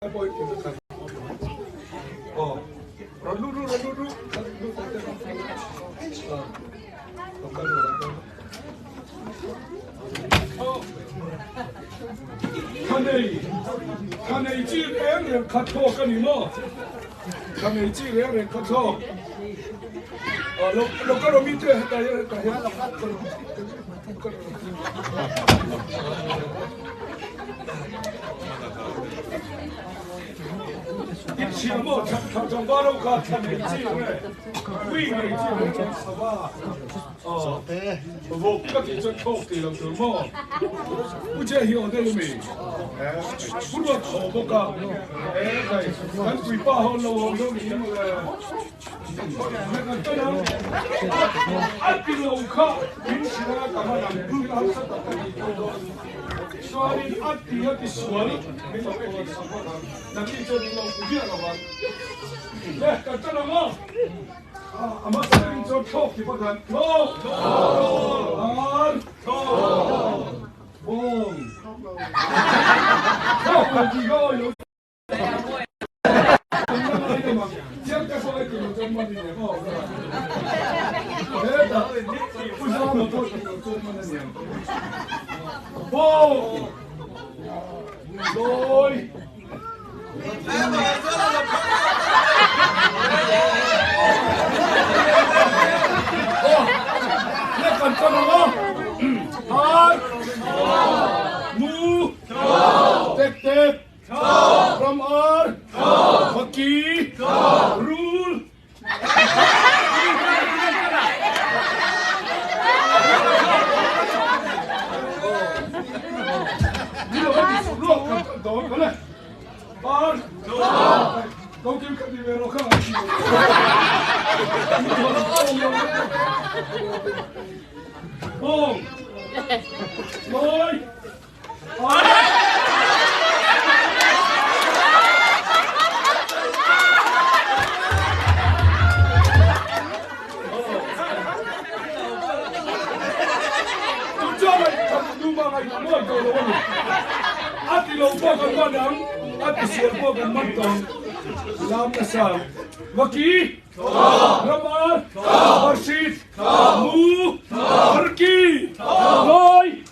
Rawn lut ru, rawn lut ru, lut lut Thanei, thanei chi reng reng khat thawk a ni maw? Thanei chi reng reng khat thawk. Lo, lo ka rawmi te hetah hian hetah hian. Chuanin a ti a ti sual min lo en sak bawk ang, nangni chuan min lo hmu miah lo ang. Le, kan tan ang aw. A hmasa berin chuan thlawk ti bawk ang, thlawk, ar, bawng, thlawk lo tih kha awi lo. Tek tek Ram ar, Vaki, Rul. Bong, Loi, A ti lo pawh kan man ang, a ti sual pawh kan man tawh ang. Lam nasa ang. Vaki, Ramar, Varsit, Mu, Varki, Nawi.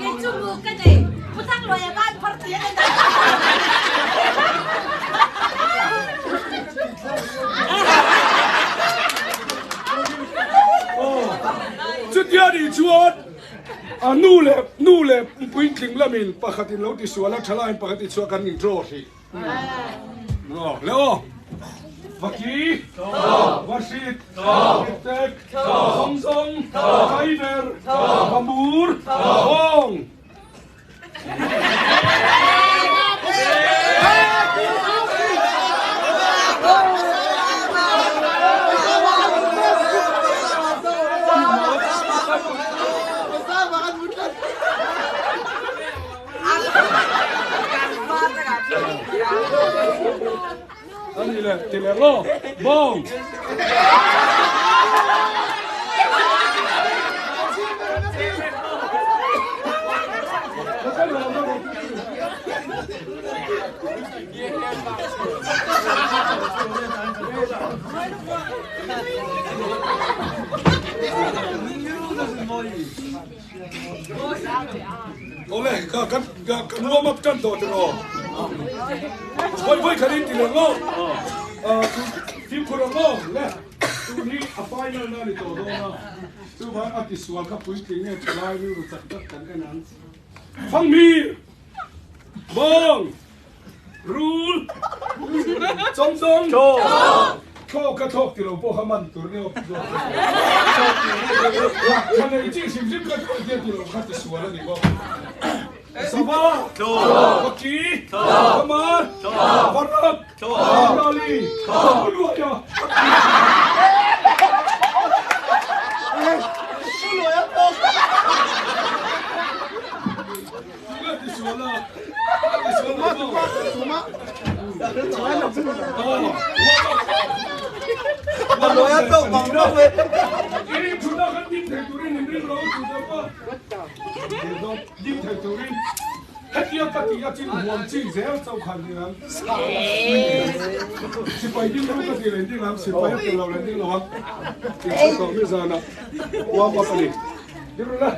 Kei chu mu ka nei, Pu Thangluaia ban phar tih a ni ta. Chutia nih chuan A nu leh nu leh puitling lamin pakhat in lo ti sual a, thalaiin pakhat i chhuah kan in draw hrih. Aw le aw. Vaki, Varsit, Tek, Zawng Zawng, Tiger, Vamur, Bawng. Ani le ti le lo bawng. Awle ka kan kan warm up tan tawh tiraw. Vawi vawi khat in ti leh ngawt. Fimkhur ang aw le tun hi a final na ni tawh dawn a. Chuvang a tisual kha puitling nge thalai rilru tak tak kan en ang. Fanghmir! Bawng! Rul! Chawmdawng! Thlawk ka thlawk ti lo pawh kha man tur nge Thla nei chi hrim hrim ka thlawk hian ti lo kha ti sual a ni bawk. Sava! Vaki! Kamar! Varak! Bengali! Uluaia! I thuna kan ding thei turin in ring lo tu deuh a. Ding thei turin hetia ka tih a chin huam chin zel chauh khan ding ang. Sipai ding ru ka tih leh ding ang, sipai a tel lo leh ding lo ang. Tih chauh tawh mi zanah warm up a ni. Ding ru la.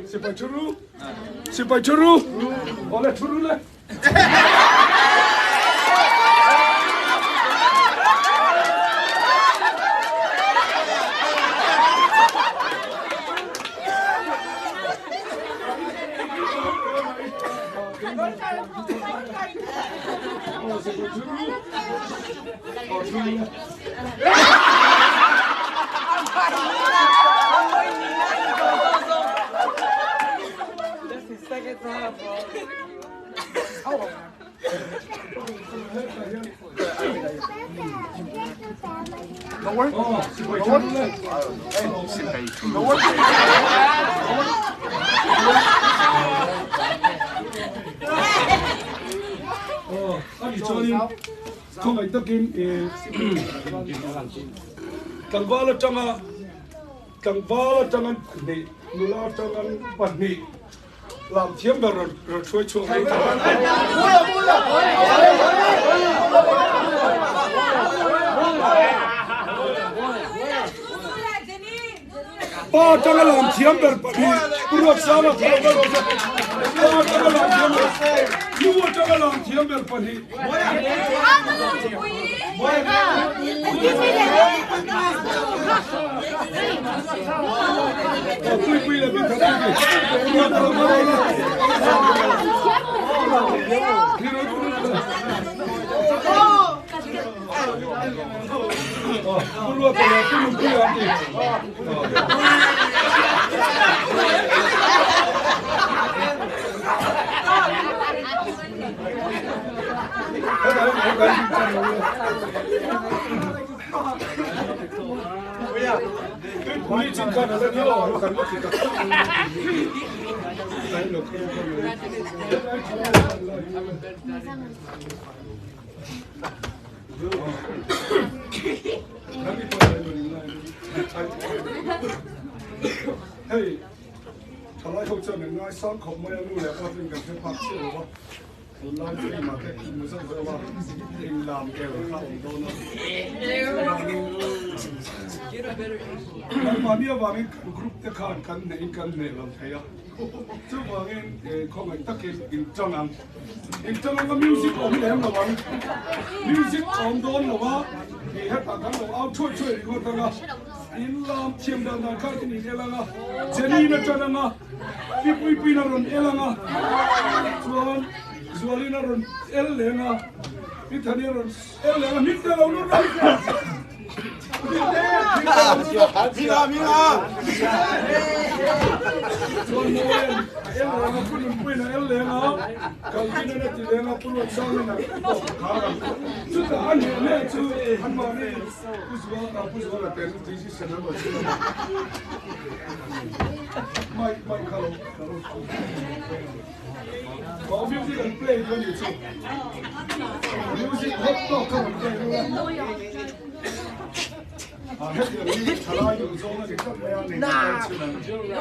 Sipai churu, ole churu le. Khawngaih takin tlangval atanga tlangval atanga hnih nula atanga pahnih lam thiam ber rawn rawn hruai chhuak mai ta. Pa atanga lam thiam ber pahnih Pu Ruatsanga kha lo kal rawh se. Pa atanga lam thiam ber Nu atanga lam thiam ber pahnih. Pui pui le pui that pui. Pu Ruata leh Pu Nunpuia an ti. Hei, thalai ho chuan an ngaisang khawp mai a, nu leh pa ten kan hre phak chiah lo va. Tunlai film ah te hmu zauh zauh a, eng lam tel kha a awm dawn a. Nangmahni avangin kan group te khan kan hnehin kan hneh lo thei a, chuvangin khawngaih takin in tang ang. In tang ang a music awm lem lo ang, music awm dawn lo a, i hetah kan lo au thuai thuai ringawt ang a, in lam thiam dan dan kha in in el ang a, Jenny na tan ang a. Pi Puipuiin a rawn el ang a, chuan Zualin a rawn el leng a, Pi Thani a rawn el leng a, Hmingte lo lut rawh. Hmingte lo lut rawh. Chuan Mawian a el leng a, Pu Nunpuiin a el leng a, Calvin-an a ti leng a, Pu Ruatsangin a tawp khar ang. Chutah a hneh hneh chu anmahni Pu Zuala, Pu Zuala ten decision an rawn siam a. Mic mic kha lo Aw music an play chu ani chu Music hot tawk kha an play lo la. Hetiang hi thalai duh zawng a ni tlat mai a, nei tan chhun ang.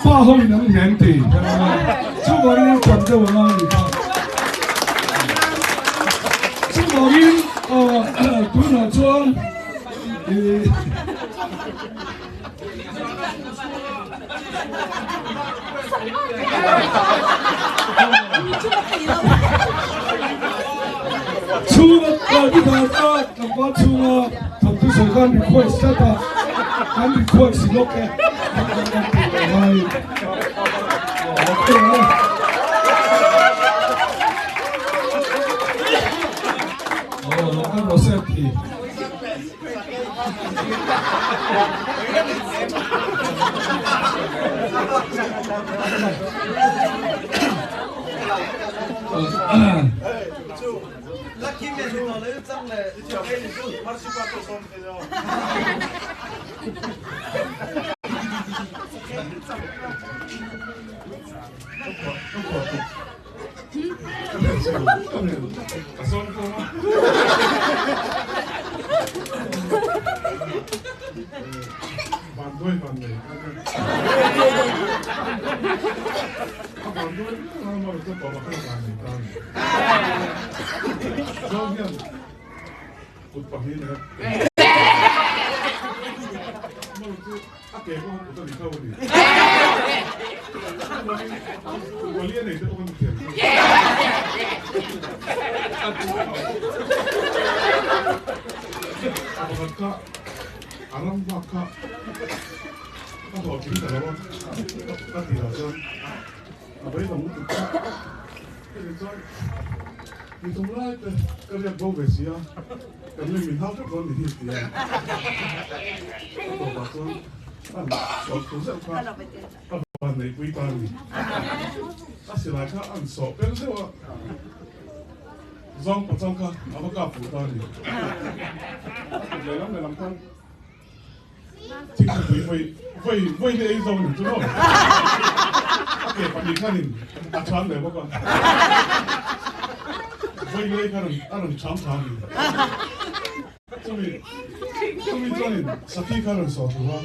Pa ho in an nen ti chuvangin kan deuh anga ni kha chuvangin tunah chuan Chhunga nidar a tlangval chhunga thawmhnaw sawi khan request tlat a, kan request lawk e. Oh, kan Rosette hi. Zawng pachang kha a va kap fuh ta a ni. A kut lehlam lehlam khan thingpui vawi vawi vawi te ei zo a ni chu maw? A ke pahnih khanin a chhang leh bawk a. Vawi lei kha a rawn chhang thla a ni. Chumi chumi chuanin sakhi kha a rawn sawh thu a.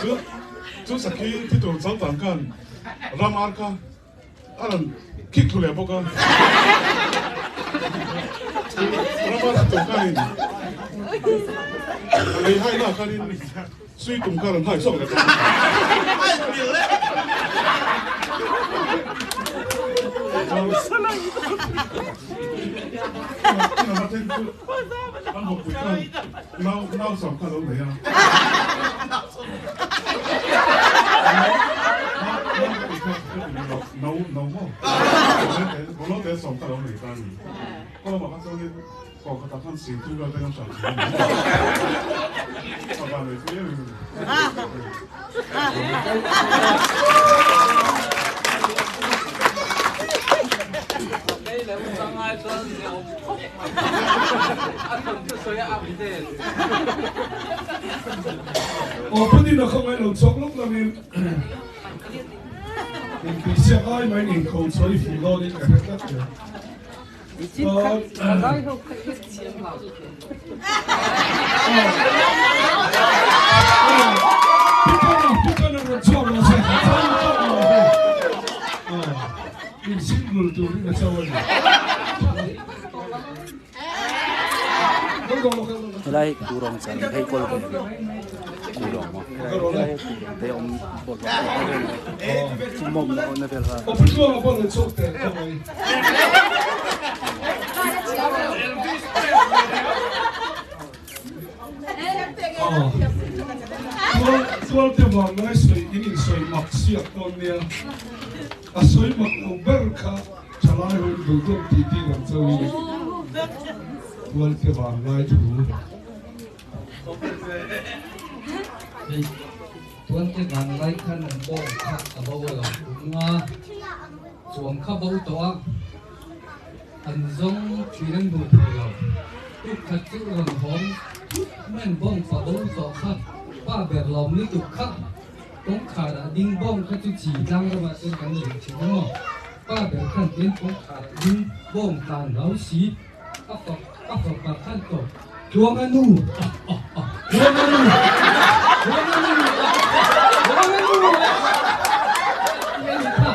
Chu chu sakhi thi tur changtang khan ramar kha a rawn khik thlu leh bawk a. Ramar thi tur khanin a lei haina khanin sui tum kha a rawn hai chhuak leh bawk a. An bawkpui khan nau nau sam kha lo nei a. Nau nau maw? Bawlhhlawh te sawm kha lo nei ta a ni. Khaw lamah kha chuanin kawr khatah khan sing thum vel te kan hran thin a ni. A van nei pui em em a ni. Aw Putin a khawngaih lo chhuak lawk langin intuihsiak ai maiin inkho chhuah i fuh dawnin ka hre tlat hle. Putin a rawn chhuak lo se, in single turin a cho a ni. Helai hi kurawng chan hei kawl kan ni kurawng maw helai hi kurawng te awm bawlhhlawh pawh a vel chu mawm na awmna vel kha. Tualte vanglai sawi in insawi mak siak dawn nia, a sawi mak lo ber kha. Thalai hun duh deuh tih tih ang chauhin Tualte vanglai thu. Hei Tualte vanglai khan an bawng kha a bo a lo tum a, chuang kha bo tawh a, an zawng thin an hmu thei lo. Tuk khat chu rawn hawng thut mai an bawng fa bo tawh kha pa ber lawm lutuk kha. Kawngkhar ah ding bawng kha chu chi tlang ramah chuan kan ring thin a maw? Pa ber khan tian kawngkhar ah ding bawng tlan rau si a fak a fapa khan tawp Tluanga nu ah ah ah Tluanga nu Tluanga nu ah Tluanga nu ah ti a ni kha.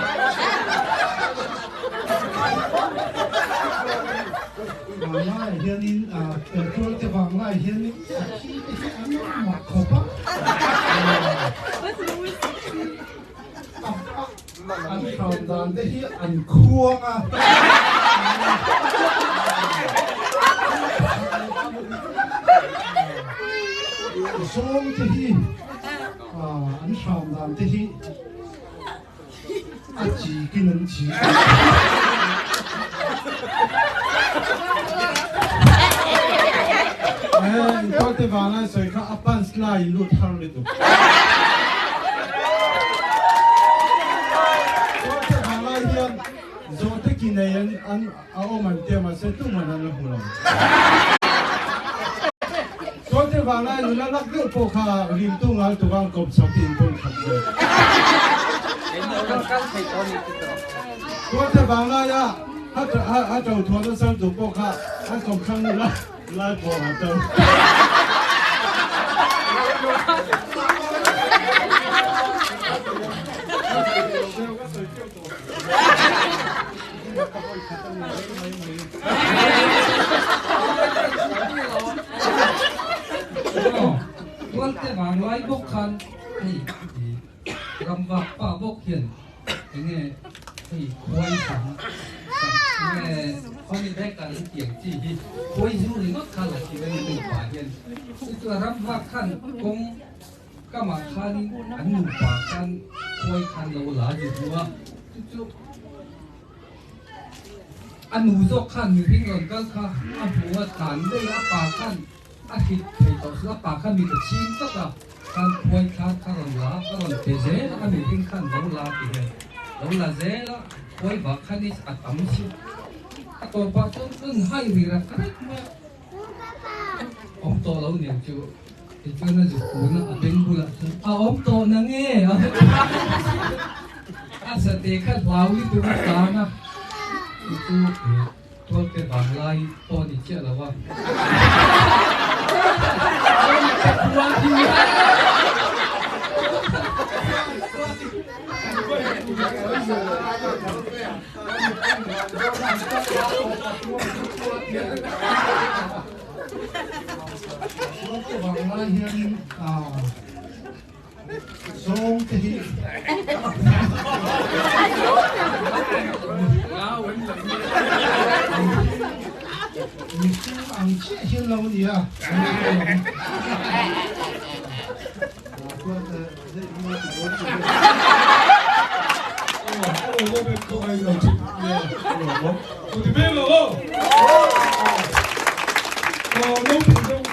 Vanglai hianin petrol te vanglai hianin sakhi te hi an mak khawp a. An hram dan te hi an khuang a. Zawng te hi an hram dan te hi A chi kin an chi. Tualte vang a sawi kha a punch line lut har lutuk. Tualte vang lai hian zawhte ki nei an an a awm an tia mahse tuman an la hmu lo. Tualte vang lai nula lak deuh pawh kha rimtu ngal tuk ang kawp chak tiin pawn khat ve. Tualte vang laia a to thuan a sal duh pawh kha a kawmthlang nula lai pawh a to. Tualte vang lai bawk khan hei Ramvak pa bawk hian enge hei khuai sam enge honey bag an tiang chi hi khuai zu ringawt kha la thil ani nupa hian chu chu ramvak khan kawng kamah khanin an nupa khan khuai khan lo la zu hmu a chu chu a nu zawk khan mihring rawn kal kha a hmu a tlan daih a pa khan A hrilh thei tawh chu a pa kha mi ka chhing tlat a, khan khuai thla kha rawn la, ka rawn pe zel a, mi hring khan lo la ti hian lo la zel a. Khuai vah khan i a tam si. A tawpah chuan an hai ri rak rek mai a. Awm tawh lo niang chu. Tichuan a zuk kun a, a beng bulah chuan a awm tawh na nge a ti a. A sate kha hlau lutuk a tlan a, chu chu Tualte vanglai pawh a ni chiah lo a. Tualte khua hi Tualte vanglai hianin Zawng te hi mihring ang chiah hian lo ni a.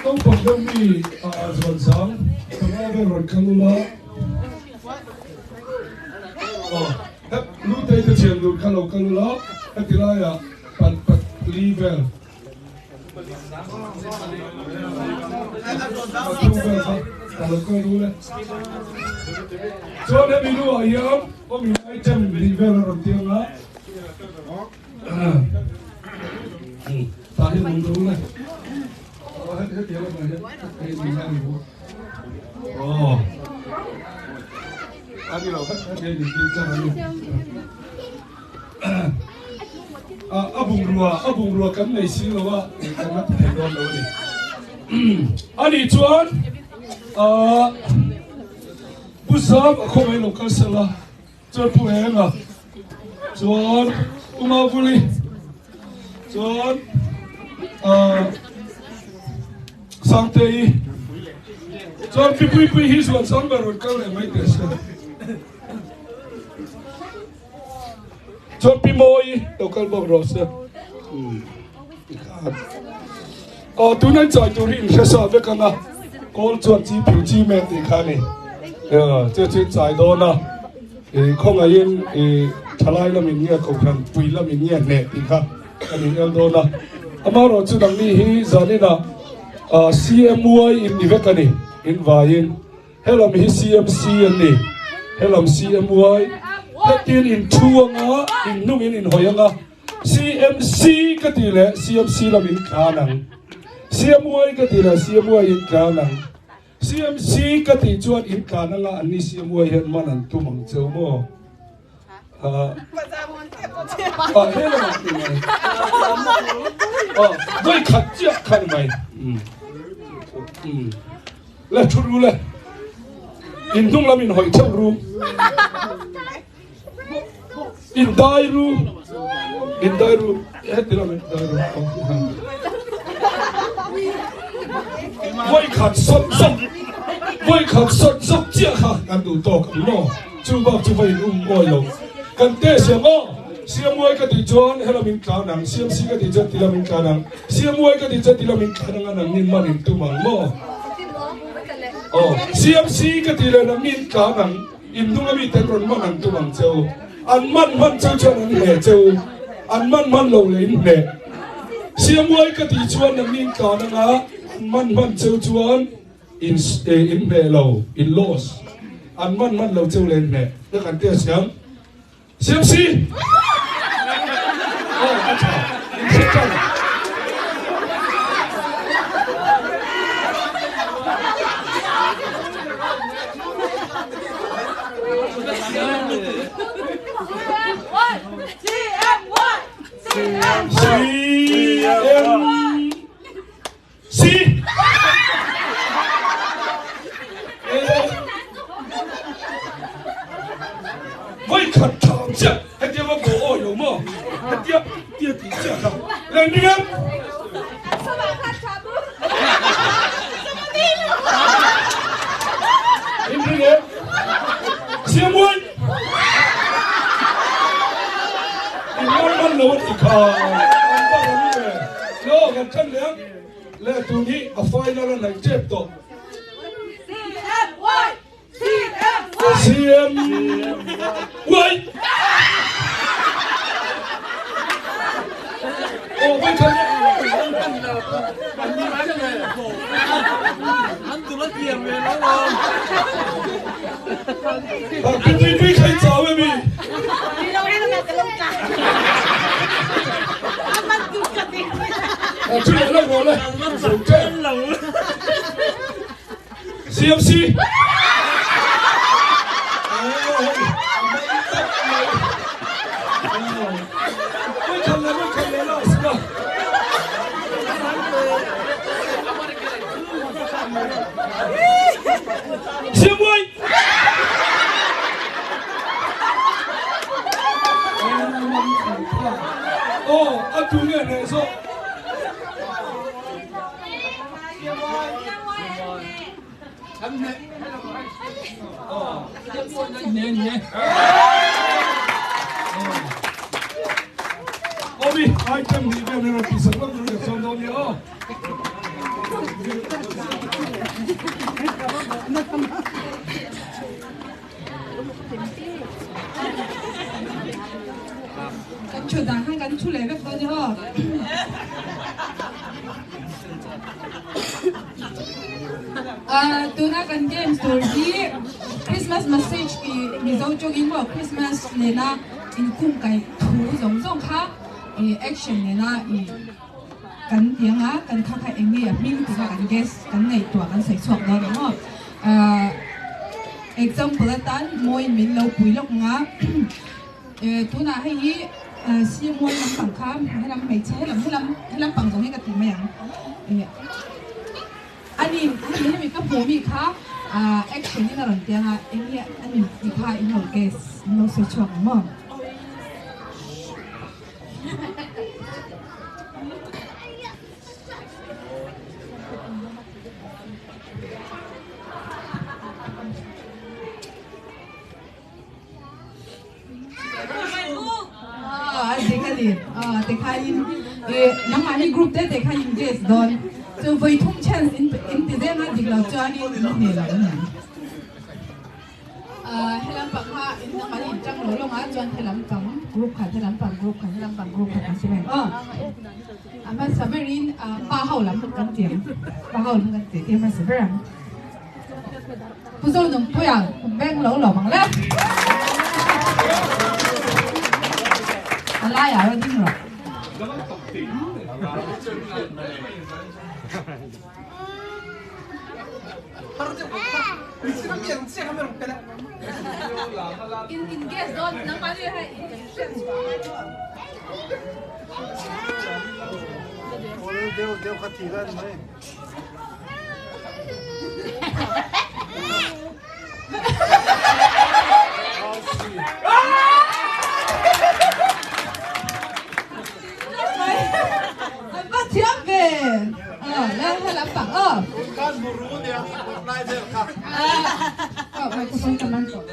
Naupang deuh mi zuan sang panga vel rawn kal ula aw Lutei te thian dun kha lo kal ula heti laiah pat pat li vel pathum vel kha ka lo kal ru le chuan hemi hnuah hian awmi item li vel a rawn tiang a. Tah hian awm ru le. Hetiang lamah hian hei ni hian ni aw. A ni lo hei ni tin chang a ni. A bungrua a bungrua kan nei si lo a kan la ti thei dawn lo a ni. A nih chuan Pu Sam a khawngaih lo kal sela. Chuan Pu Enga chuan Pu Mavuli chuan Sangtei chuan Pi Puipui hi chuan sang ber rawn kal leh mai teh se. Chuan Pi Mawi lo kal bawk rawh se. Aw tun an chai tur hi in hre sa vek ang a, kawl chuan chi phiu chi men tih kha a ni. Chu chu in chai dawn a, i khawngaihin i thalai lamin nge kohhran pui lamin nge hneh tih kha kan in el dawn a. Amaherawh chu nangni hi zaninah CMY in ni vek a ni, in vaiin. Helam hi CMC an ni, helam CMY. Hetin in thu anga, in hnungin in hawi anga. CMC ka ti leh CMC lam in tlan ang. CMY ka ti leh CMY in tlan ang. CMC ka tih chuan in tlan anga an ni CMY hian man an tum ang cheu maw? Ah, he lamah ti mai. Ah, vawi khat chiah kha ni mai. Le thut ru le. In hnung lam in hawi theuh ru. In dai ru in dai ru heti lam in dai ru voi khat sawt zawk voi khat sawt zawk chiah kha kan duh tawk ang maw chu bak chu vai in um awi lo kan te siam aw siamuai ka tih chuan helam in tlan ang siamsi ka tih chuan tilam in tlan ang siamuai ka tih chuan tilam in tlan ang a nangnin man in tum ang maw aw siamsi ka tih leh nangnin tlan ang In hnung a mi ten rawn man an tum ang che u. An man hman cheu chuan an hneh che u. An man hman lo leh in hneh. Siamuai ka tih chuan nangni in tlan anga an man hman cheu chuan in in hneh lo, in loss. An man hman lo cheu leh in hneh. Ka kan tia siam. Siam si! Aw, a tha. In hre tan. C M C Voi khat thang chiah hetia va bo awi lo maw hetia tia tih chiah kha leng ding em In ring em Siam uai In man man lo a ti kha an va ram ve lo kan ṭan leh ang. Le tun hi a final a hnaih tep tawh. CMY! Oh, vai khat. Cái tui tui khai chào em mi. Chú lại lâu rồi đây. CMC. Vai khat le, vai khat le la, ska. Siam oi. Oh, a tu nge ne so. Ne ne. Omi, item ni vel ni ron sak lam tur ka sawm dawn nia aw. Kan thu dan khan kan thu leh vek dawn nia aw. Tuna kan games tur hi Christmas message tih Mizo tawngin maw Christmas nena inkungkaih thu zawng zawng kha ih action nena ih kan ti anga kan kha kha eng nge a hming tih kha kan guess kan ngaihtuah kan sawi chhuak dawn ang maw. Example atan mawiin min lo pui lawk ang a tunah hei hi simuai lampang kha helam hmeichhe helam helam helam pang zawng hi ka ti mai ang ani hemi hemi ka hmuh mi kha action in a rawn ti ang a eng nge ani tih kha in lo guess in lo sawi chhuak ang maw. Nangmahni group te te khan in guess dawn chu vawi thum chance in in ti zel a dik lo chuan in in hneh lo a ni. Helam pang kha in nangmahni in tang lo lawng a chuan helam pang group khat helam pang group khat helam pang group khat an si mai aw. A hmasa berin pa ho lam kan ti ang pa ho lam kan ti ti hmasa ber ang. Pu Zo Nungpuia beng lo lawm ang le. A laiah erawh ding rawh. In in guess dawn nangmah ni hei in hriat chhuah a ngai tawh. Deuh deuh kha thi la ni mai. An va thiam ve. La he lam pang aw. Khan muru nia lai vel kha. Aw microphone ka man tawh.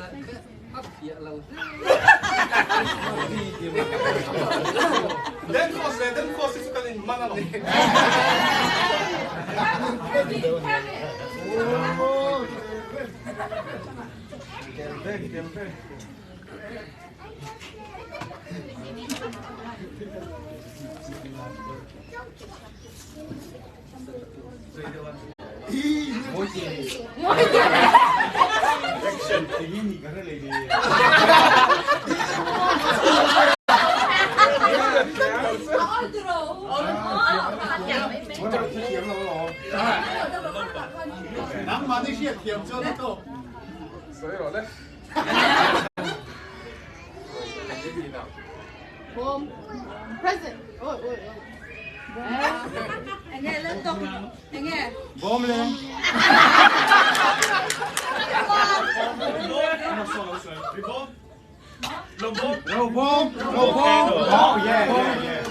Den cross le den cross hi chu kan in man alawm. Kel vek kel vek. Nangmah ni hriat thiam chuan a tawk. Sawi rawh le. Bawm. Present. Oi oi oi. Enge lan tok enge. Bawm le. Ro bawm. Ro bawm. Oh yeah yeah yeah.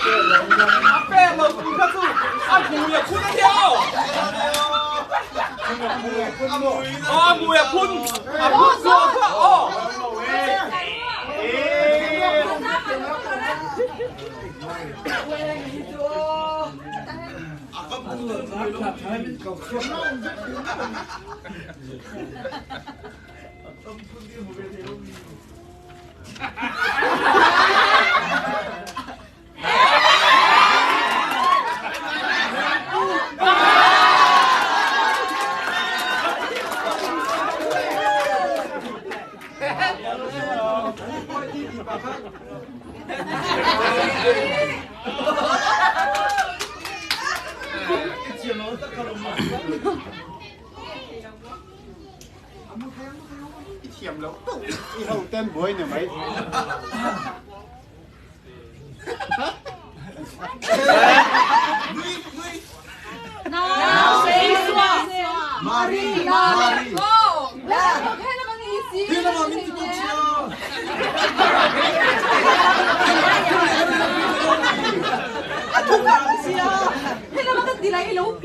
A pe lo tu kha chu a mui a phun a theo. A mui a phun. A phun zuah kha aw. I thiam lo i ho ten buai ni mai. Mari Mari.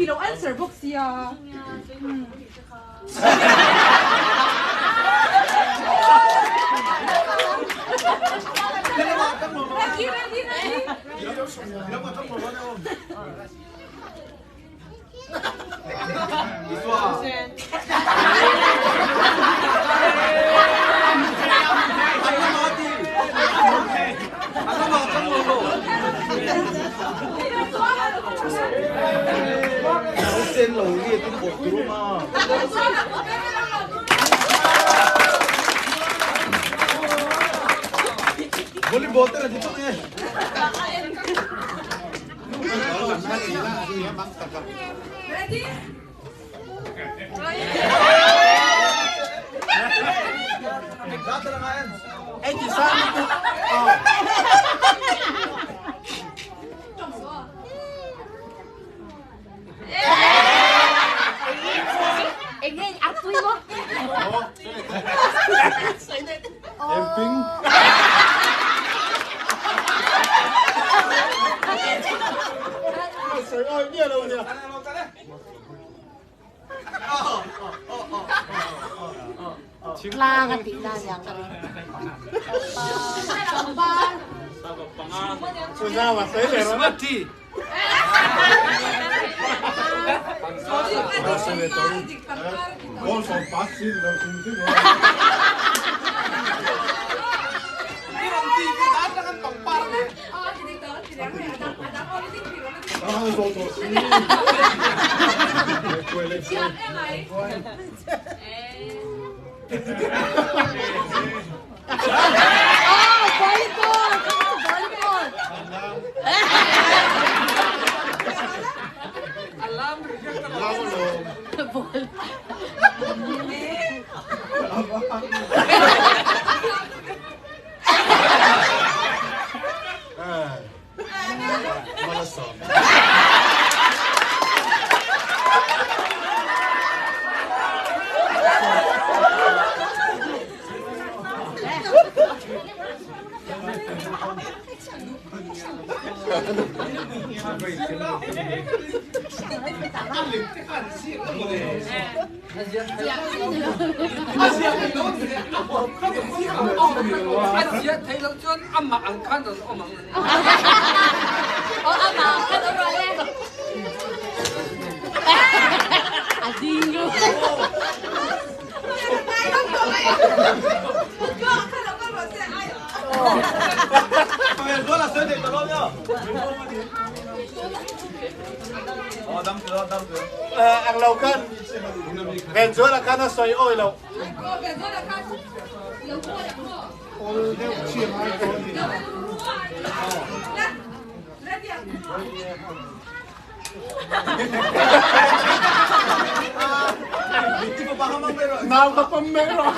Ilo answer box siya. Ready, ready, ready. Sen lo nge tum bawk tur ma. Volleyball te là chok e. Ready? Ai chỉ sang Em ping. Trời ơi, biết đâu nhỉ? La kan ti na yang kali. Una mà sấy lệ rồi. Con son fácil, lo siento. Ah, so so si. Oh, volleyball. Volleyball. Ball. Malasam. Oh, ama, kan orang le. Adingo. Ang lâu kan. Venezuela kan soi oi lo. Nào có pam mê rồi.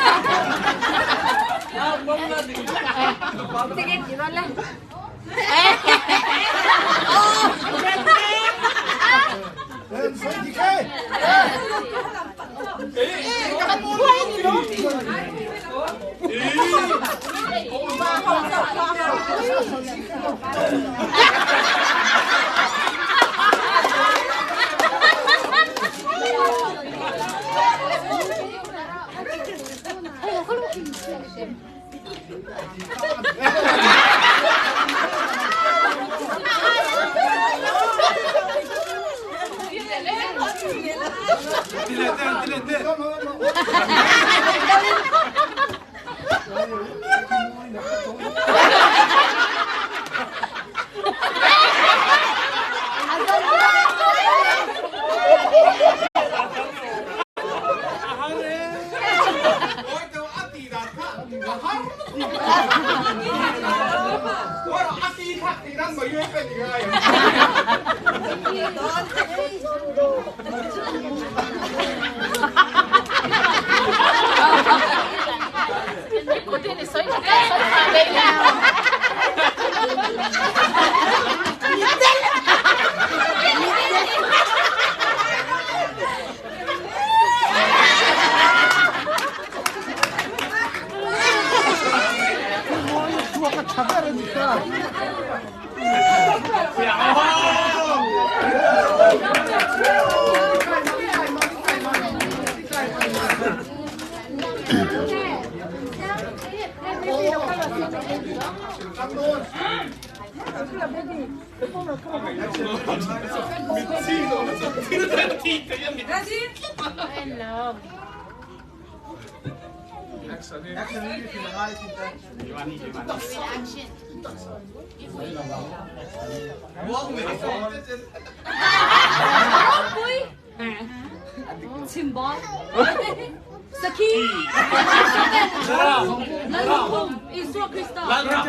Sige, iwan lang. Oh, Em soi đi cái. Chimbol Sakhi Lallukhum Isua Krista Pathian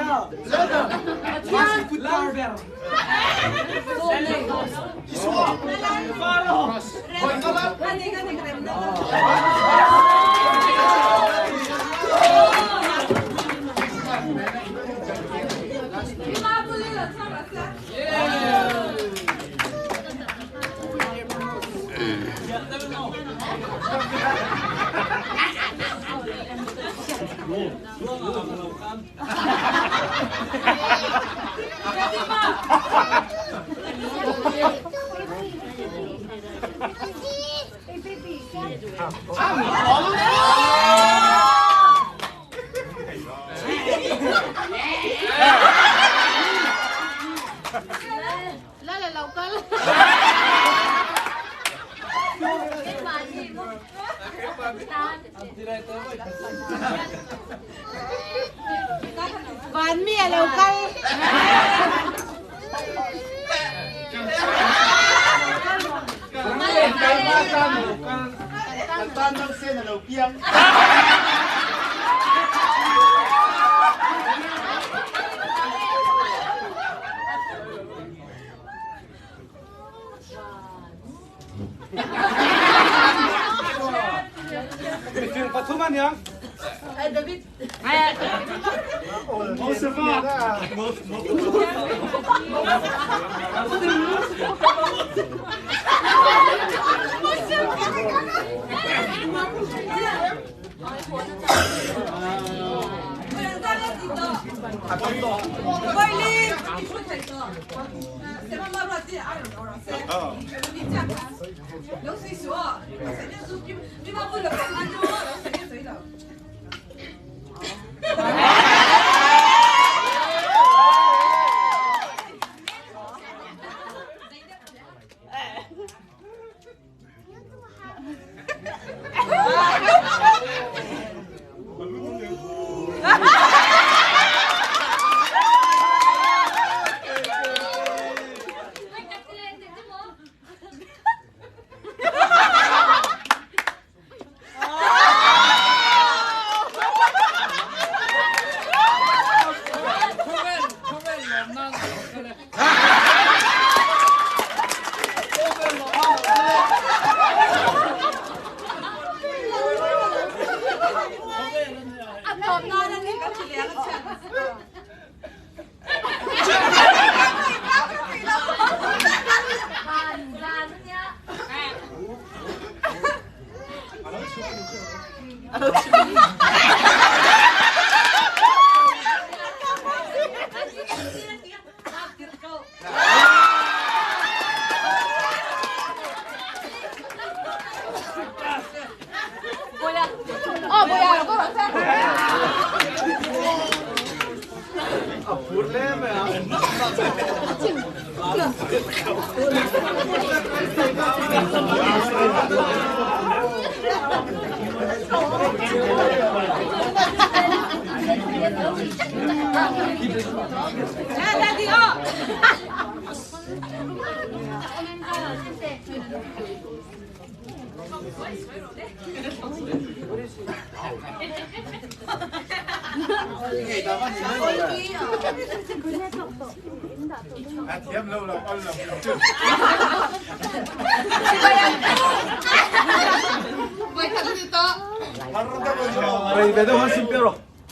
Van mi a lo kal.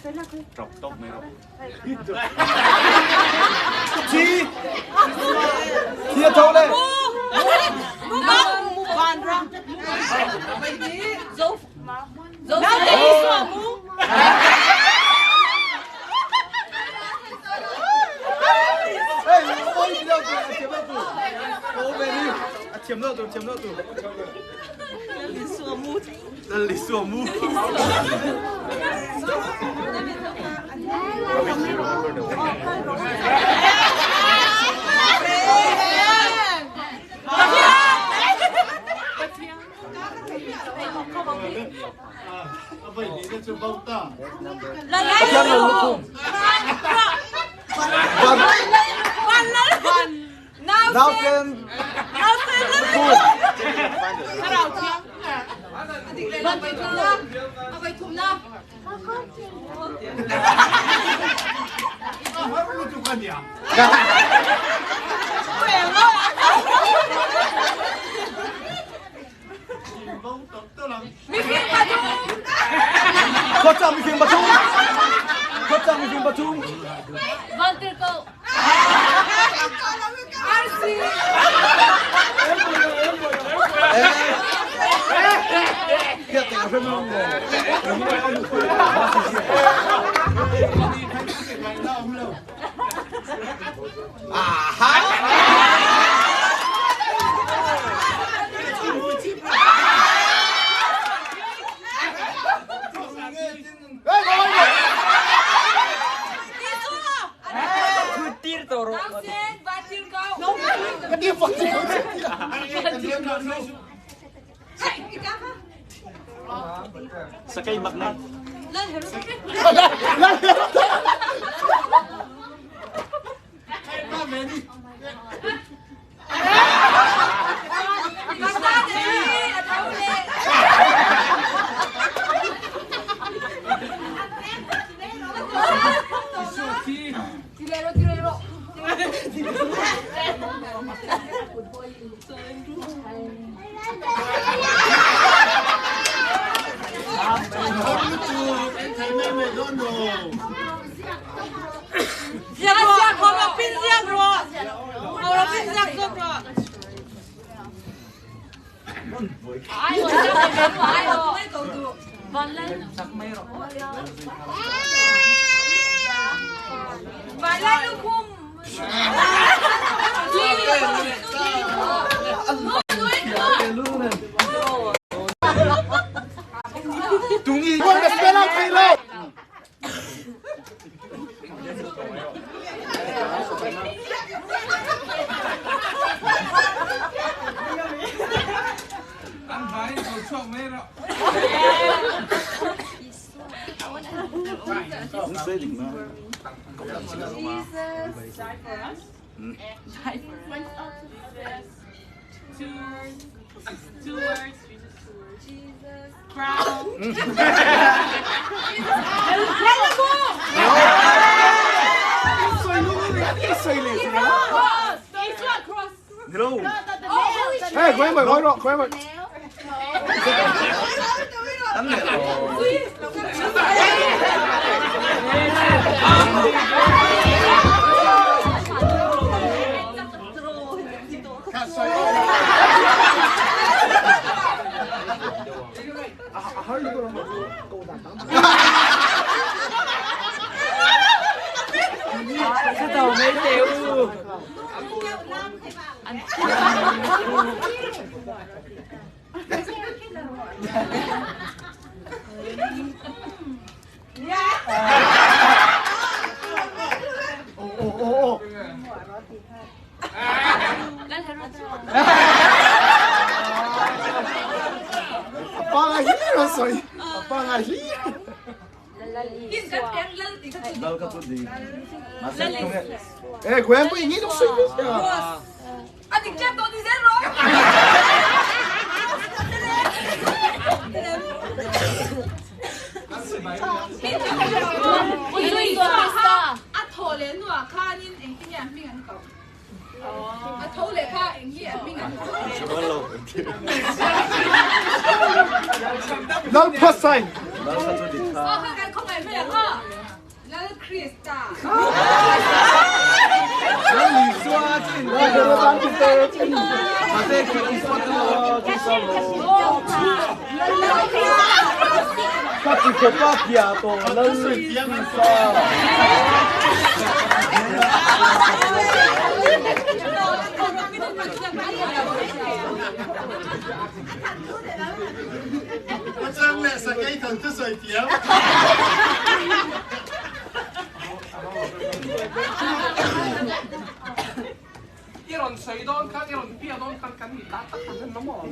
Thi! Thi a tho le! Thiam lo tu, thiam lo tu. Lal Isua mu. Pathian lal lukhum. Van Nausen lukhum. Khuachang mifim pathum. Khuachang mifim pathum. Sakay maknay. Tungi ka spell out thei lo. An vai ko chuak mai ro. Two words. Jesus. Crown. Hey,佢咪開咯，佢咪。 帮阿希咯水，帮阿希。Eh, gue yang ini dong sih. Lal pasai. Lal Krista. I rawn sawi dawn khan, i rawn pia dawn khan kan mi ta tak tak hian la maw?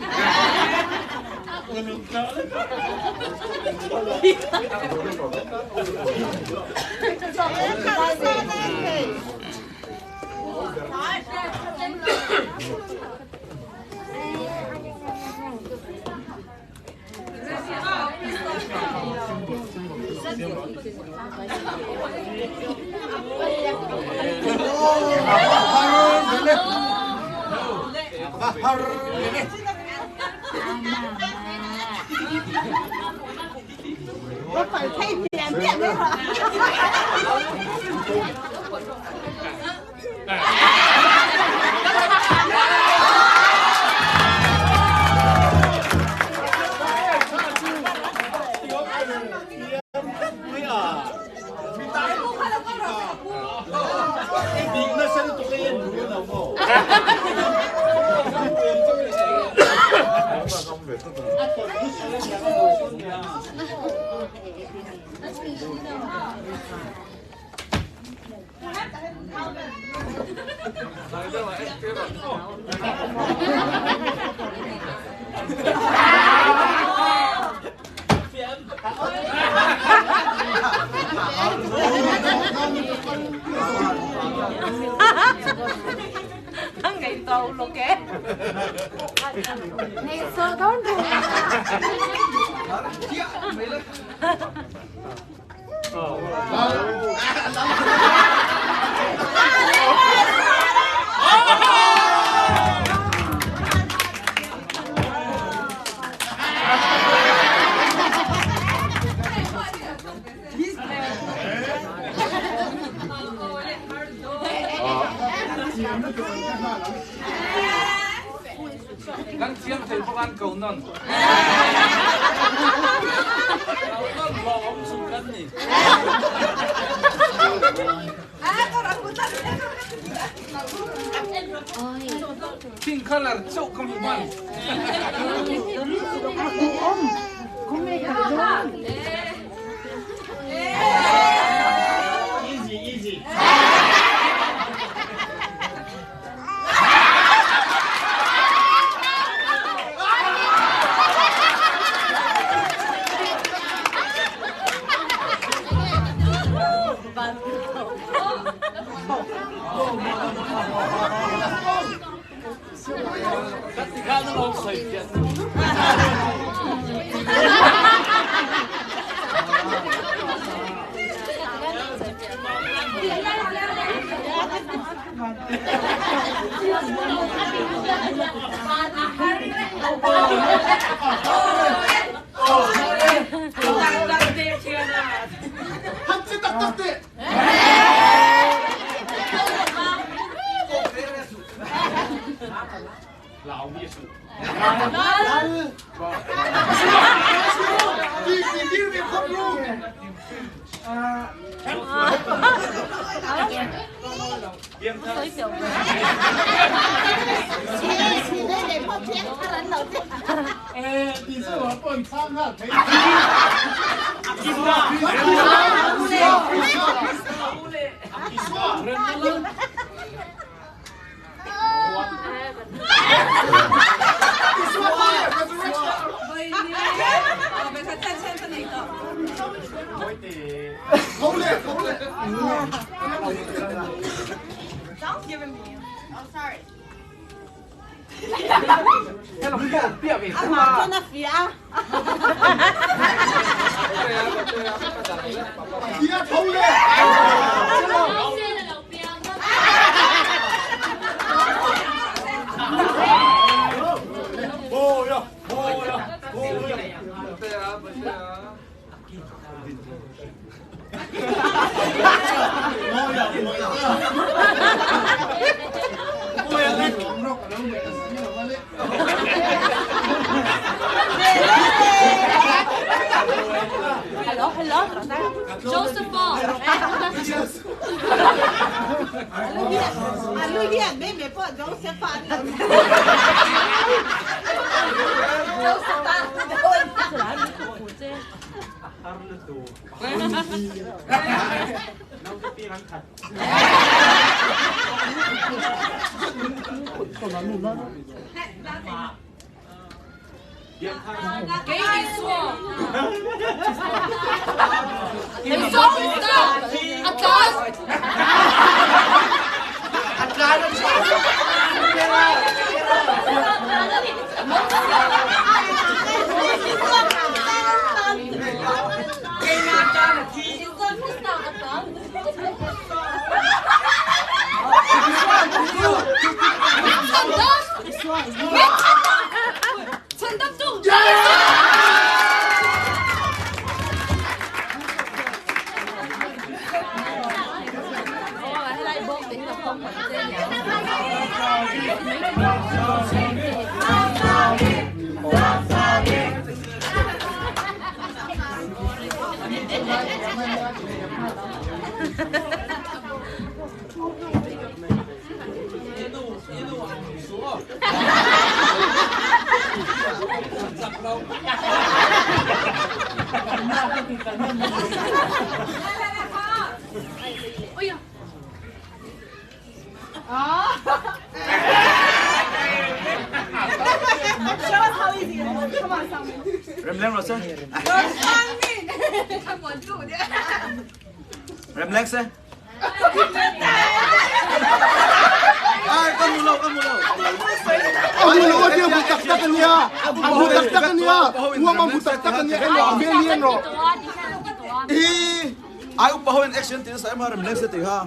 Kan thiam thei bawk an ko nawn. Ko nawn lawng awm chung kan ni. Pink color chauh ka hmu hman. Easy easy. ka lo ngaih ta si lo a le. Hello, hello. Joseph Ball. 给你说，你说的，阿哥，阿陈德忠。哎呀！啊！Show us how easy it is. Come on, Sammy. Rem leng se. Ai, con mù lâu, con mù lâu. Ông mù lâu dia mu tak tak nia. Mu tak tak nia. Uang mu tak tak nia. Em lo million ro. Ê, ai upa hoin action tin sa em ha rem leng se ti ha.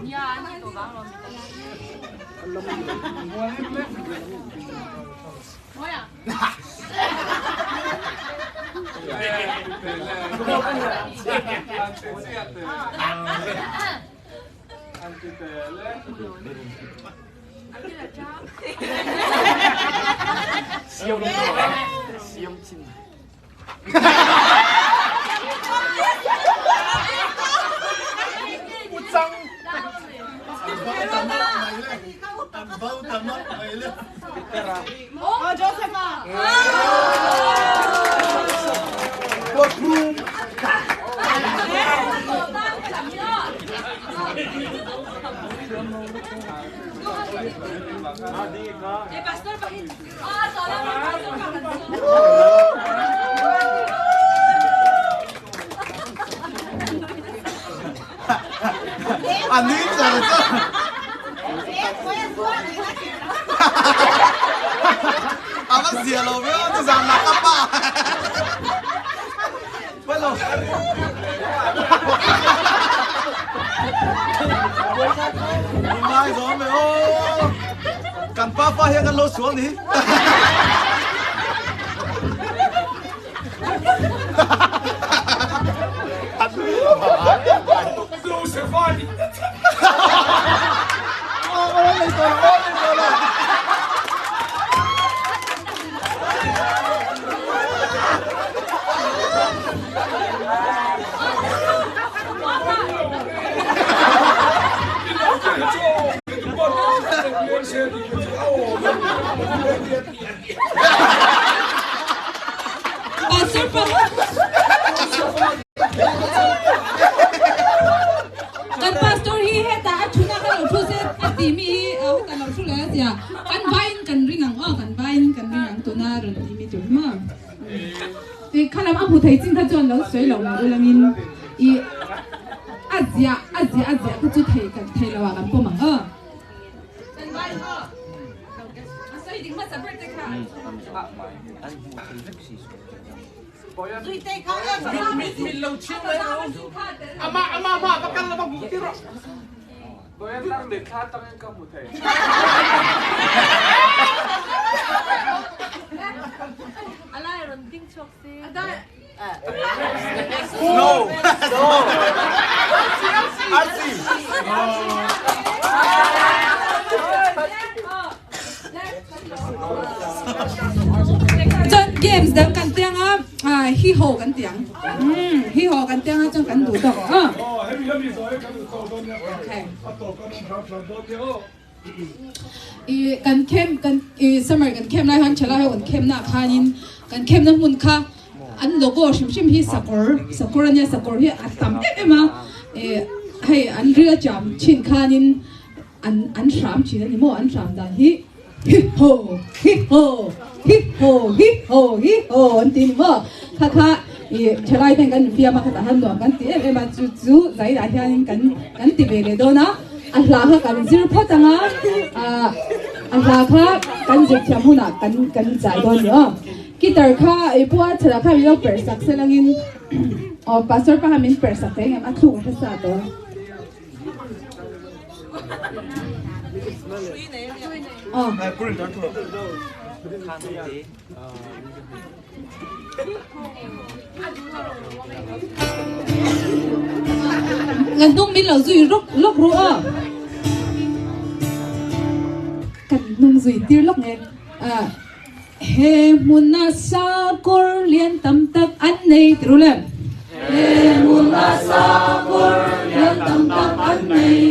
Oh, Joseph ah. À, nín rồi chứ. À, nó dìa lồ với nó già nạc lắm bà. Quên rồi. Mai gió mày ô. Cần pa pa hiện ăn lô xuống đi. Kan pastor hi heta a thuna ka lo thu se a ti mi hi a heta lo thu le a tia kan vain kan ring ang aw kan vain kan ring ang tuna ron ti mi tur ma ti khalam a hmu thei chin kha chuan lo sawi lo mai ulangin i a zia a zia a zia kha chu thei kan thei lo ah kan pawm ang aw kan vain aw a sawi ding hmasa ber te kha. No. No. Arsi. Chuan games dang kan tiang a, hi ho kan tiang. Hi ho kan tiang a chuan kan duh tawk a. Okay. I kan khem kan i summer kan khem lai han thalai ho kan khem na khanin kan khem na hmun kha an logo hrim hrim hi sakawr sakawr ania sakawr hi a tam em em a e hei an ril a cham thin khanin an an hram thin ani maw an hram dan hi hi ho hi ho hi ho hi ho hi ho an ti ani maw kha kha i thalai ten kan infiam a khatah han nuam kan ti em em a chu chu zaiah hianin kan kan ti ve leh dawn a a hla kha kan zir phawt ang a ah a hla kha kan zir thiam hunah kan kan zai dawn ni aw guitar kha i pua chhela kha min lo perh sak se langin aw pastor pa kha min perh sak thei ang em a thluk a hre sa tawh. Kan hnung min lo zui rawk lawk ru aw. Kan hnung zui tir lawk nge. He hmuna sakawr lian tam tak an nei ti ru le. He hmuna sakawr lian tam tak an nei.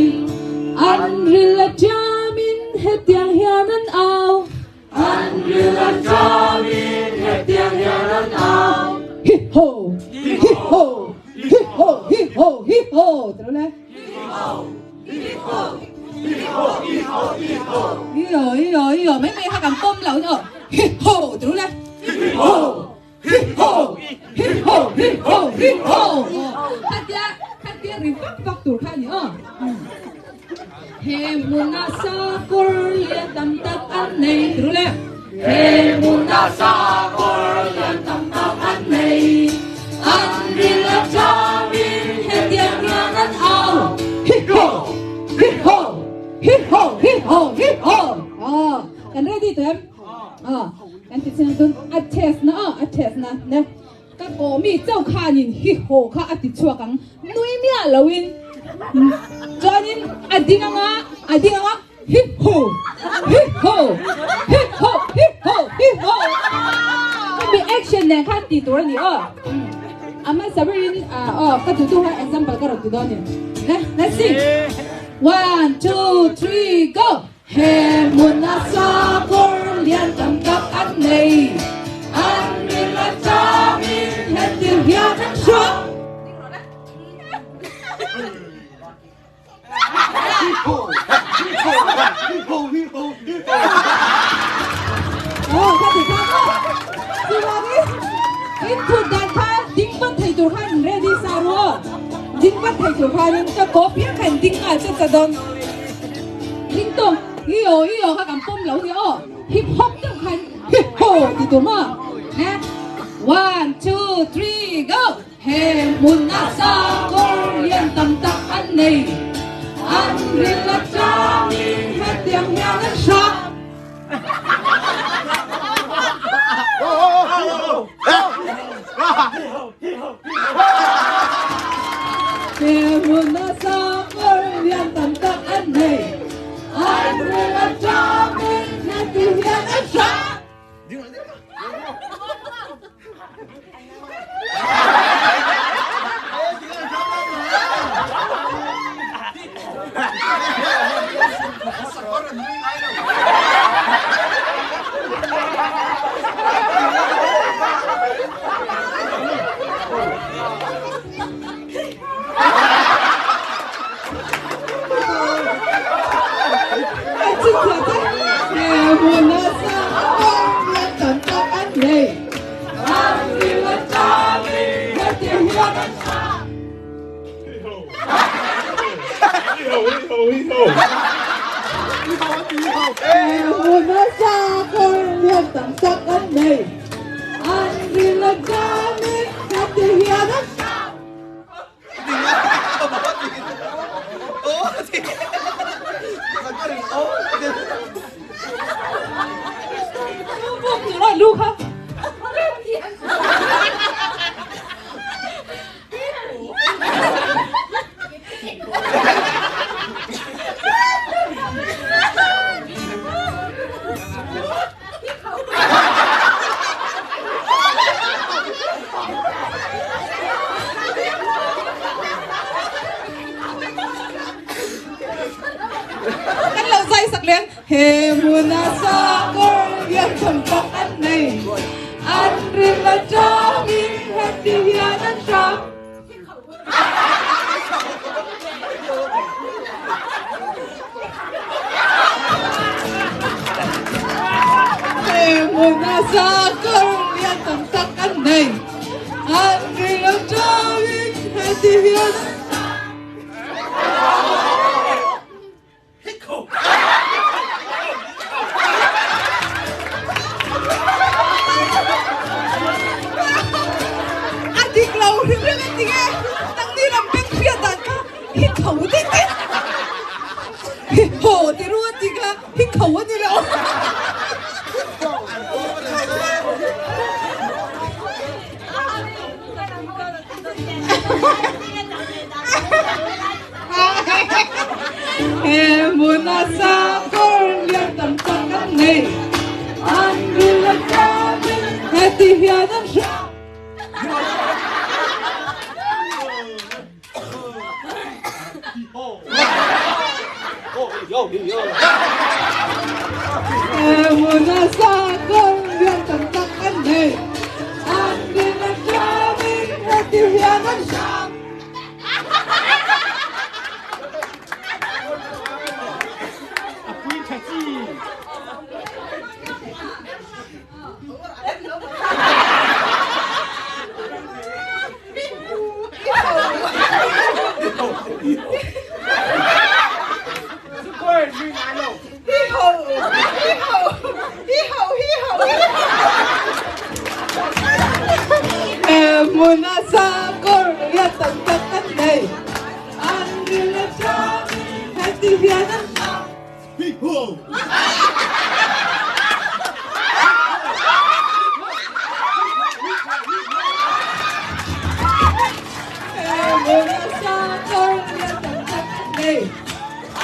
An ril a ṭiamin hetiang hian an au. An ril a ṭiamin hetiang hian an au. Hi ho, hi ho, hi ho, hi ho, hi ho ti ru le. Mấy mày ha cầm tôm lẩu nữa. Hi ho đúng không? Hi ho, hi ho, hi ho, hi ho, hi ho. Khách tia, khách tia ri vak vak tur kha ni aw. He muna sa kor lian tam tak an nei đúng không? He muna sa kor lian tam tak an nei. An ril a chamin he tiang hian an au. Hi ho, hi ho, hi ho, hi ho, hi ho. Aw, kan ready tawh em? Aw, kan ti chiang tun a test na aw, a test na ne. Ka kawh mi chauh khanin hi ho kha a ti chhuak ang nui miah loin. Chuanin a ding anga, a ding anga. Hi ho! Hi ho! Hi ho! Hi ho! Hi ho! Hemi action nen khan tih tur a ni aw. A hmasa berin aw ka duh duh kha example ka rawn ti dawn ni. Le, let's sing. One, two, three, go! He hmuna sakawr lian tam tak an nei. An ril a chamin hetir hian an hruang. One, two, three, go! He hmuna sakawr lian tam tak an nei. An ril atangin hetiang hian an hrah. He hmuna sakawr lian tam tak an nei. An ril atangin hetiang hian an hrah. a ṭangin heti hian an hram. He hmuna sakawr lian tam tak an nei. An ril a ṭangin heti hian an hram. A dik lo hrim hrim em tinge nangni lam peng hriat dan kha hi kho deuh deuh hi haw ti ru a ti kha hi kho a ni lo. He hmuna sakawr lian tam tak an nei, an ril a ṭamin heti hian an hram. He hmuna sakawr lian tam tak an nei, an ril a ṭamin heti hian an hram. Hmuna sakawr lian tam tak an nei, an ril a ṭangin heti hian an hlau. Hmuna sakawr lian tam tak an nei,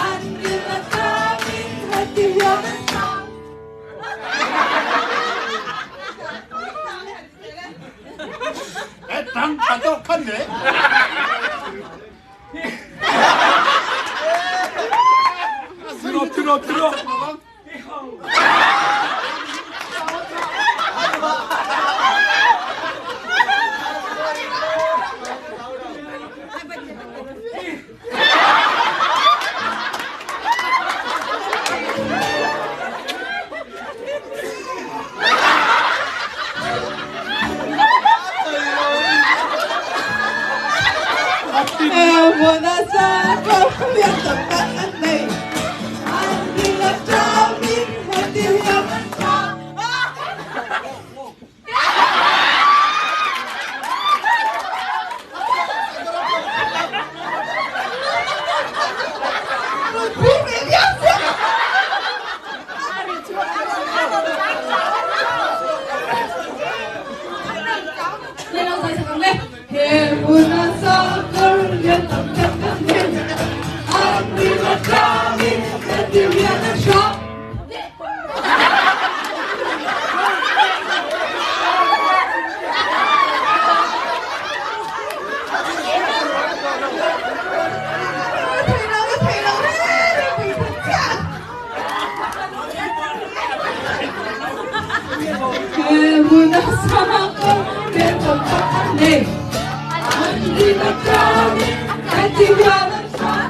an ril a ṭangin heti hian an hlau. 들어 들어 들어. Hmuna sakawr lian tam tak an nei, an ril a ṭangin heti hian an hram. He hmuna sakawr lian tam tak an nei, an ril a ṭangin heti hian an hram. He hmuna sakawr lian tam tak an nei, an ril a ṭangin heti hian an hram.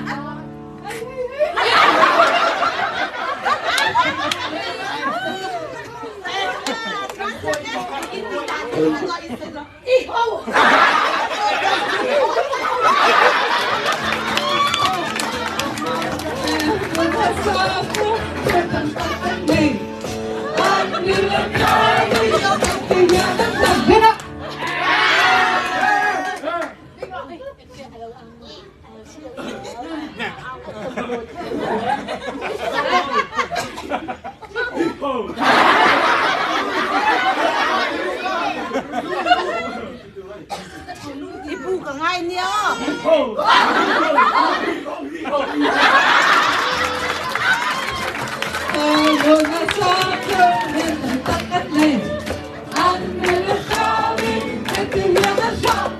Hmuna sakawr lian tam tak an nei, an ril a ṭangin heti hian an hram. I pu ka ngai nia. Hmuna sakawr lian tam tak an nei, an ril a ṭangin heti hian an hram.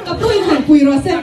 Ka pui han pui rawh se.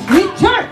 Richard!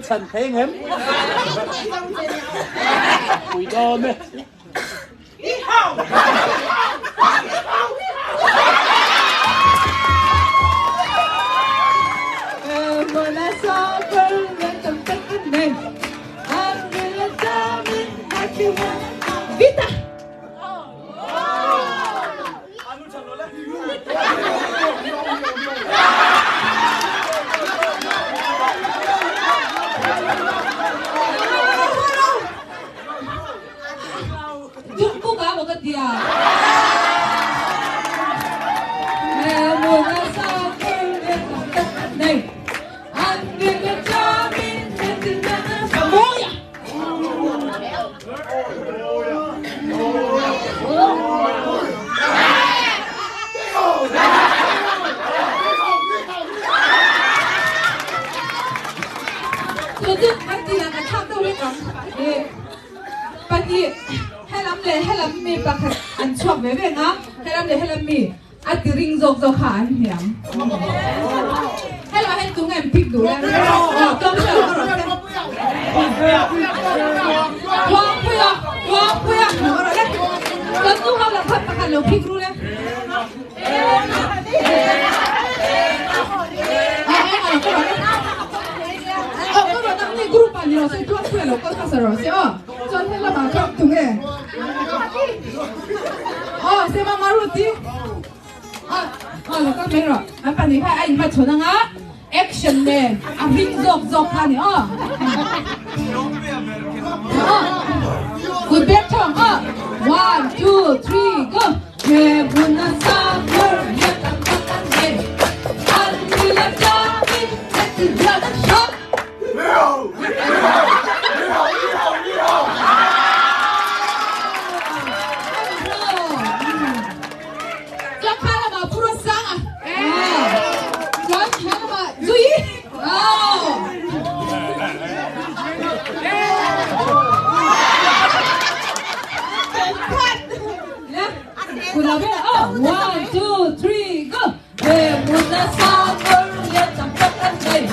Chan thế ngém Quỳ đo mê Vita! Action man, a ring zok zok kha ni oh. Good back chong oh. 1 2 3 go. ber aw one two three go he hmuna sakawr lian tam tak an nei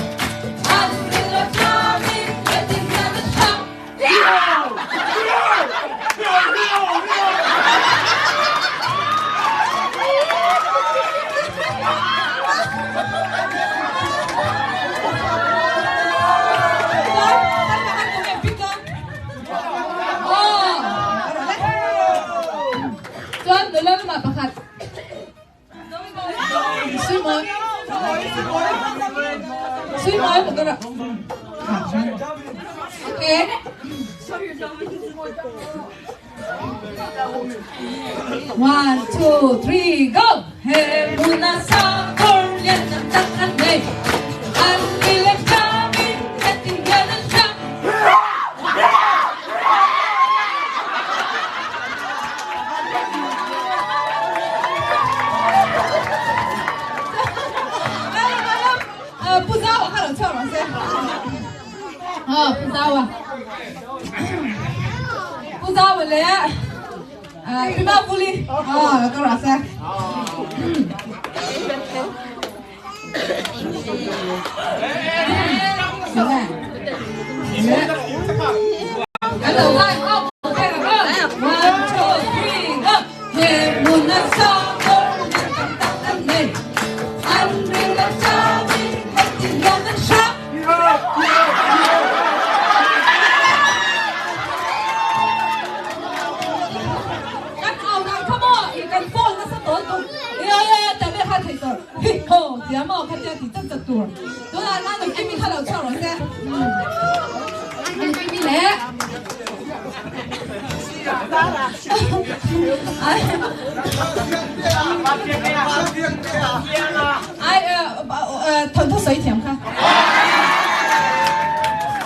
an ril a thamin heti hian a chhang. Chuan nula lamah pakhat Suimawi Suimawi pakhat a Okay. One, two, three, go! He hmuna sakawr lian tam tak an nei. An ni leh hramin heti hian an hram. Pu Zau a kha lo chhuak rawh se. Pu Zau a. Pu Zau a leh Pi Mapuli lo kal rawh se. Kan lo zai ho. One, two, three, go. He hmuna sakawr lian tam tak an nei. An ril a ṭamin heti hian an hrang. Kan au dan kha maw i kan phone nasa tawl tum e e ta ber kha thei tur hi ho tia maw kha tia ti chat chat tur tunah nan a kimi kha lo chhuak rawh se an kimi le ai thawnthu sawi thiam kha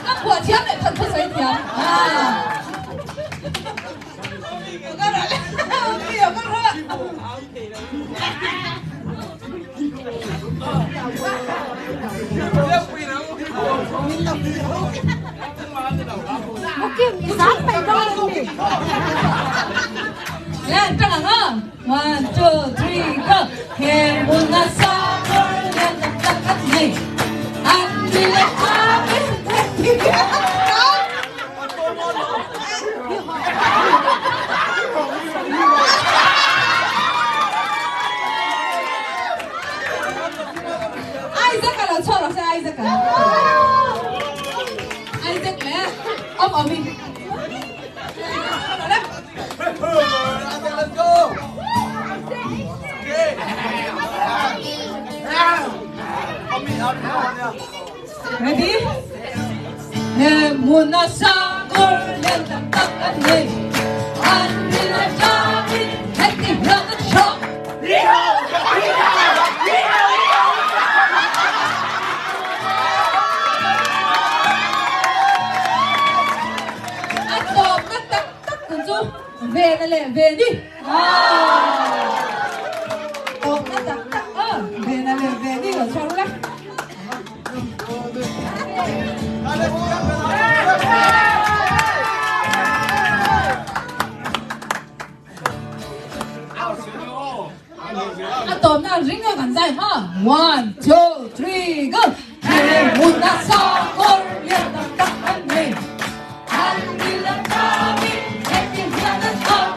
ka phuah thiam leh thawnthu sawi thiam One, two, three, go! He hmuna sakawr lian tak tak an nei. An ni leh amin Isaac a lo chhuak rawh se Isaac a. Isaac leh awm awm in. Let's go! Ready? He hmuna sakawr lian tak tak an nei. An ni leh ṭamin heti hian an hrawk. A tawpna tak tak tur chu Vena leh Veni. Tawpna tak tak a Vena leh Veni lo chhuak ula. A tawpna ring a kan zai hma. One, two, three, go! He hmuna sakawr lian tak tak an nei. An ni la tamin heti hian an awm.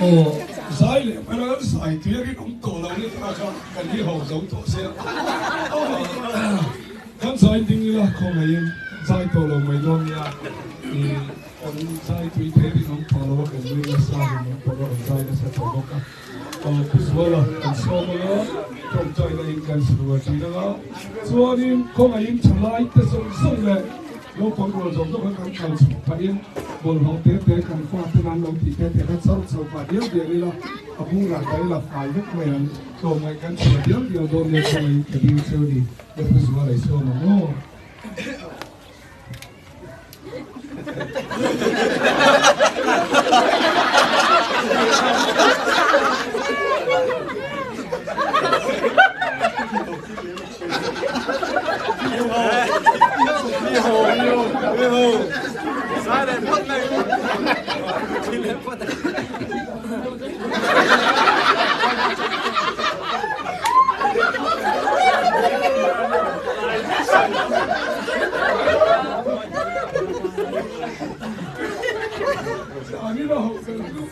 Aw, zai leh hmel a kan zai tui a rinawm tawh lo ni kha kha kan hi ho zo tawh sia. Kan zai ding ila khawngaihin zai tawh lo mai dawn nia. Kan zai tui thei rinawm tawh lo a kan nui nasa rinawm tawh lo kan zai nasa tawh bawk a. Aw Pu Zuala kan sawm anga tawngtaina in kan chhuah thin anga chuanin khawngaihin thalai te zawng zawng leh Naupang rual zawk zawk kha kan kal chhuah phahin bawlhhlawh te te kan fa ten an lo tih te te kha char chho pah dial dial ila a bungah ta ila fai vek mai ang tlawmngaih kan chhuah dial dial dawn nia khawngaih ka dil cheu ni ka thu zual ei sawm ang aw. Zanin a hauh ber chu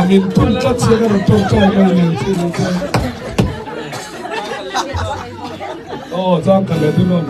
Min thun tlat sia ka rawn tawngtai mai nen thil ang chuan. Aw chang khat leh dun awn.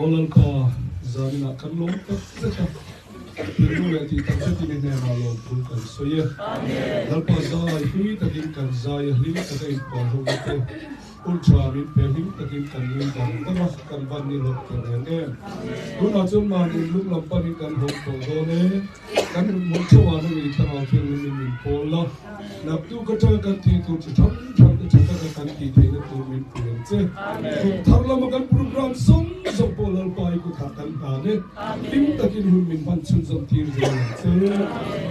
Aw Lalpa, zaninah kan lawm tak zet a, thinlung leh tih tak zetin i hnenah lawmphul kan sawi e. Lalpa zai hlui takin kan zai a, hlim taka inpawl ho na te, hun tha min pe hlim takin kan nui dang dang a, kan van ni hlawk ta reng em. Tunah chuan mahni lung lam panin kan hawng tawh dawn e. Kan rawn hmuh theuh ah nangin thlarau thianghlim in min pawl la, naktuk atanga kan tih tur chi hrang hrang te tha taka kan tih theihna tur min pui ang che. Kum thar lama kan program zawng zawng pawh Lalpa i kutah kan hlan e, hlim takin hun min hman chhunzawm tir zel ang che.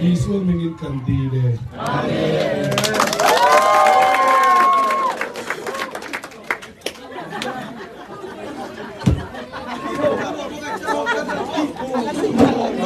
Isua mingin kan dil e. Amen.